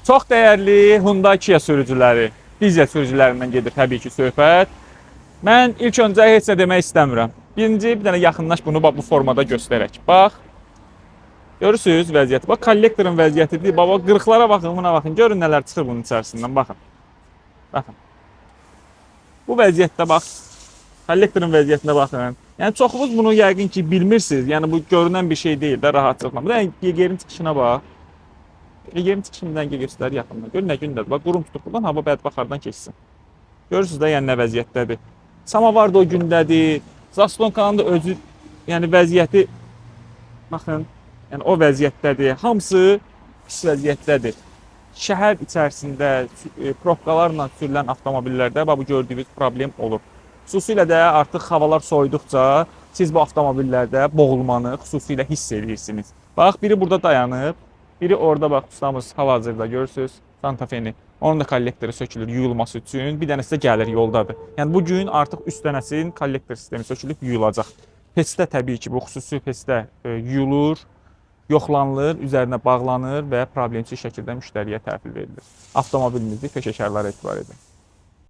Çox dəyərli Hyundai Kia sürücüləri, dizel sürücülərindən gedir təbii ki söhbət. Mən ilk öncə heç nə demək istəmirəm. Birinci, bir dənə yaxınlaş bunu bax bu formada göstərək. Bax. Görürsüz vəziyyəti. Bax kollektorun vəziyyətidir. Baba qırıqlara baxın, buna baxın. Görün nələr çıxır bunun içərisindən. Baxın. Baxın. Bu vəziyyətdə bax. Kollektorun vəziyyətinə baxın. Yəni çoxunuz bunu yəqin ki bilmirsiniz. Yəni bu görünən bir şey deyil də rahatlıqla. Bu da yerin çıxışına bax. Yerin çıxışını bir dənə göstər yaxından. Gör nə gündədir. Bax qurum tutub buradan hava bədbəxt hardan keçsin. Görürsüz də yəni nə vəziyyətdədir. Samovar da o gündədir. Zaslonkanın da özü yəni vəziyyəti baxın, yəni o vəziyyətdədir. Hamısı pis vəziyyətdədir. Şəhər içərisində probkalarla sürülən avtomobillərdə bax bu gördüyünüz problem olur. Xüsusilə də artıq havalar soyuduqca siz bu avtomobillərdə boğulmanı xüsusilə hiss edirsiniz. Bax biri burada dayanıb, biri orada bax ustamız hal-hazırda görürsüz Santa Fe-ni. Onun da kollektoru sökülür yuyulması üçün. Bir dənəsi də gəlir yoldadır. Yəni bu gün artıq 3 dənəsinin kollektor sistemi sökülüb yuyulacaq. Peçdə təbii ki, bu xüsusi peçdə yuyulur, yoxlanılır, üzərinə bağlanır və problemsiz şəkildə müştəriyə təhvil verilir. Avtomobilimizi peşəkarlara etibar edin.